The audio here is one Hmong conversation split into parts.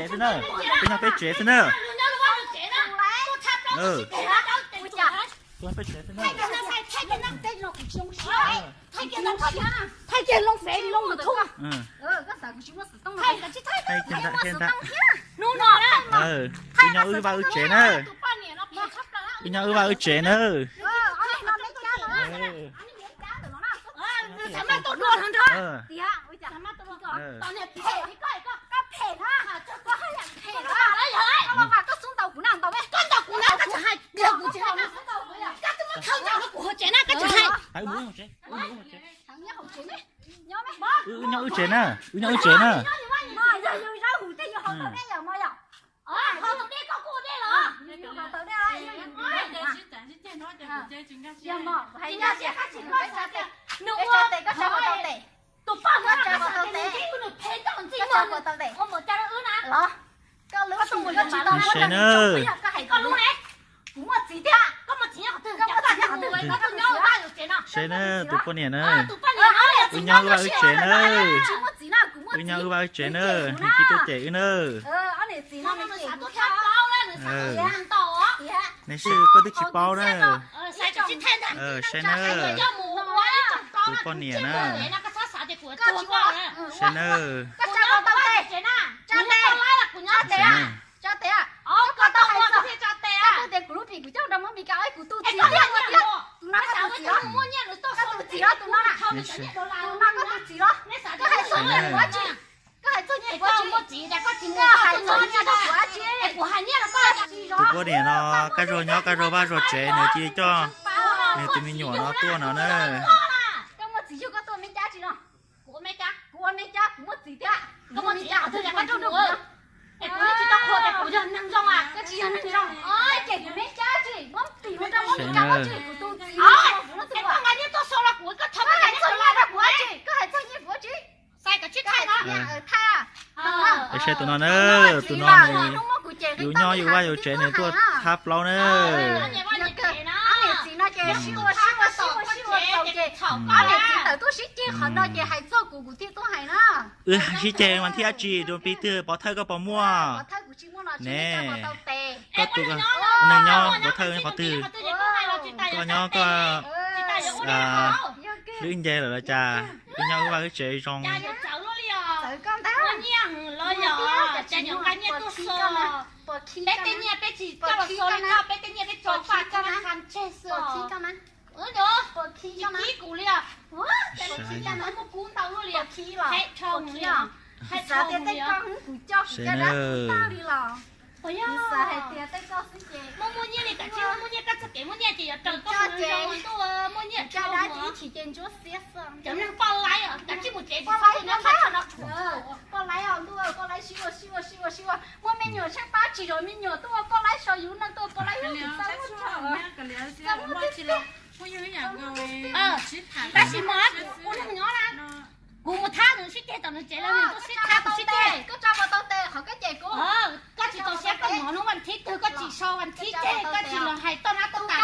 xwb na, peb nyob peb tsev xwb na. Peb tsev xwb na. Wb nyob wb vaj wb tsev na. Wb nyob wb vaj wb tsev na. Wb nyob wb tsev na, wb nyob wb tsev na. Sev na, sev na, tus poj niam na. Wb nyob wb vaj wb tsev na. Wb nyob wb vaj wb tsev na, nws tsis tuaj cem wb na. Nej sib koj twb tsis paub na. Sev na, tus poj niam na. Sev na. Tus poj niam no, koj zog nyob koj zog vaj zog tsev, nws cia li coj nws tus me nyuam no tuaj no na. Es saib tus no na, tus no nws yus nyob yus vaj yus tsev nws tuaj thab plaub na. Wb sib ceg mas thiaj dab tsi rau pib twg pov thawj koj puas muaj ne? Koj tus neeg nyob pov thawj qhov twg? Koj nyob koj hlwb nce lawm los cas? Wb nyob wb vaj wb tsev zoo. Muaj muaj nyiaj li, muaj nyiaj koj txoj kev muaj nyiaj ces yuav raws koj mus zoo ntuj, muaj nyiaj raws mus. Cov neeg poj laib os, kav tsij mus tsev, poj laib no, poj laib os ntuj, poj laib sib ua sib ua sib ua sib ua, muaj me nyuam tshaib plab tsis zov me nyuam tuaj, poj laib so yus neej tuaj, poj laib yus txaj muaj txaj. Tab sis mas kuv ua neeg nyob na, kuv mus thab nws sib ceg tom nws tsev los nws tuaj sib thab kuv sib ceg. Koj tso kuv tau tes, qhov koj cem kuv. Koj tsis tau siab koj hnov hnub vas thib twg koj tsis so vas thib ceg, koj tsis los hais toj nab toj tas.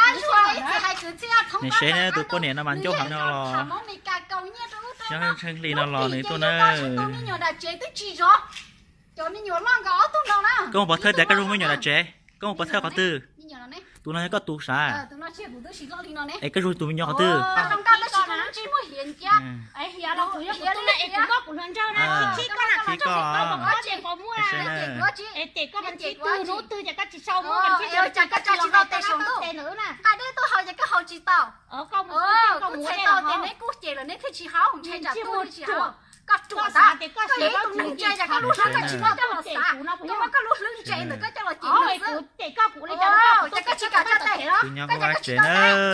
Nws sev ne, tus poj niam no mas ncauj heev no los xyov tsheej hli no los nws tuaj na. Koj mus pov thawj tias koj zoo me nyuam nram tsev, koj mus pov thawj qhov twg? Tus no yog koj tus sav? Es koj zoo tus me nyuam qhov twg? Khib koj. Koj ruam ntag, koj yog ib tug neeg ntse, cas koj lub hlwb koj tsis muab coj los xav, koj muab koj lub hlwb ntse ntawm koj coj los cem nws xwb. Ces koj tsis kam tso tes, tus nyob kuv vaj tsev na, koj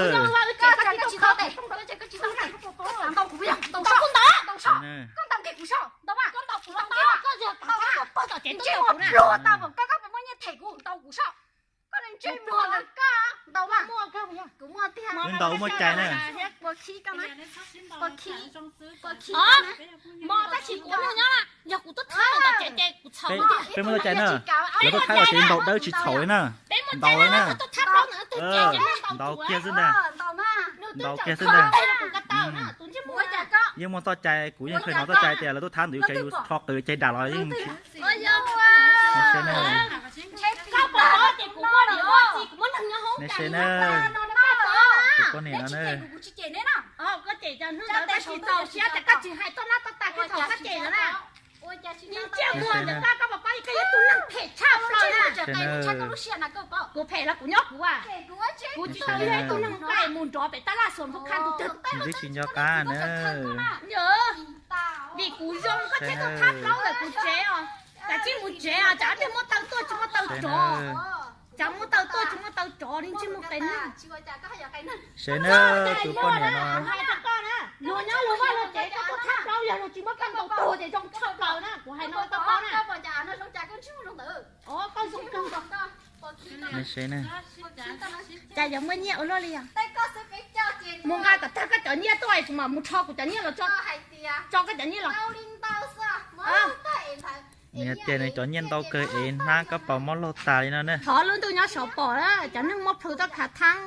tsis tau tes, koj tsis tau tes, koj xav ntaus kuv puas yog? Ntaus soj, ntaus soj, koj ntaus nkaus kuv soj, ntaus mas, koj ntaus kuv los ntaus, koj yog ntaus mas, ntsej muag pluag tau, koj, koj puas muaj nyiaj them kuv, ntaus kuv soj. Koj ntse muag ntawm koj, ntaus mas, kuv muaj tiag. Wb ntaus muaj cai na. Puas khib koj na? Puas khib, puas khib koj na? Mos tab sis kuv ua neeg nyob na, yog kuv tuaj thab tom tsev ces kuv txhaum. Peb muaj txoj cai na, lawv tuaj thab tom tsev ntaus dawb tsis txhaum li na. Ntaus na, ntaus kiag xwb ntag. Ntaus kiag xwb ntag. Yeej muaj txoj cai, kuv yeej kheev hnov txoj cai tias lawv tuaj thab ntawm yus tsev, yus rho qws ceg dam los yeej tsis Koj pom ces kuv muaj niam muaj txiv, kuv muaj neeg nyob hauv, nej seb na, tus poj niam no na. Koj cem cov hnub ntawd koj tsis txaus siab ces koj tsis hais tuaj nab tuaj tas, koj txhob cem no na. Nim tsiaj muag ntawm koj, koj puas paub koj yog tus neeg phem tshaj plaws na. Kuv phem los kuv nyob kuv, kuv tsis tau yog ib tug neeg nqaij mus nrov pem tab laj xuas npug kha tus twg. Twb tsis nco qab na. Vim kuv zoo koj thiaj tuaj thab plaub ntawm kuv tsev os. Kav tsij mus tsev os, tsam pliag muab taw tuaj tsis muaj taw rov. Tsam muab taw tuaj tsis muaj taw rov li ntsej muag qe neeg. Seb na, tus poj niam no. Luag nyob luag vaj luag tsev, koj tuaj thab plaub yog luag tsis muab koj ntaus tuag ces zoo tshaj plaws na, kuv hais no koj paub na. Koj zoo kawg. Seb na. Cas yuav muaj nyiaj ua luaj li os? Mus nqa kom tag koj cov nyiaj tuaj es kuv mam mus rho kuv cov nyiaj los tso. Tso koj cov nyiaj los. Nws tias nws cov nyiaj ntau kawg es hnab koj paus mob laug tas li no na. Thov lub ntuj nyob saud pom na, cov neeg muaj plhws tuaj khav theeb.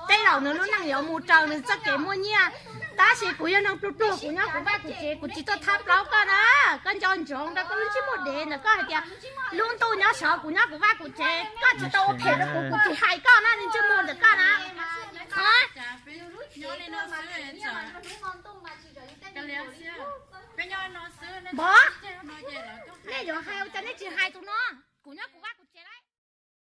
Tej zaum nws lub neej yuav mus raws nws txoj kev muaj nyiaj, tab sis kuv yog neeg pluag pluag, kuv nyob kuv vaj kuv tsev, kuv tsis tuaj thab plaub koj na. Koj nco ntsoov rau koj lub ntsej muag dev ntawm koj hais tias lub ntuj nyob saud, kuv nyob kuv vaj kuv tsev, koj tsis tau ua phem rau kuv, kuv tsis hais koj na, nws ntsej muag ntawm koj na. Npov, nej yuav hais ua cas nej tsis hais tus no? Kuv nyob kuv vaj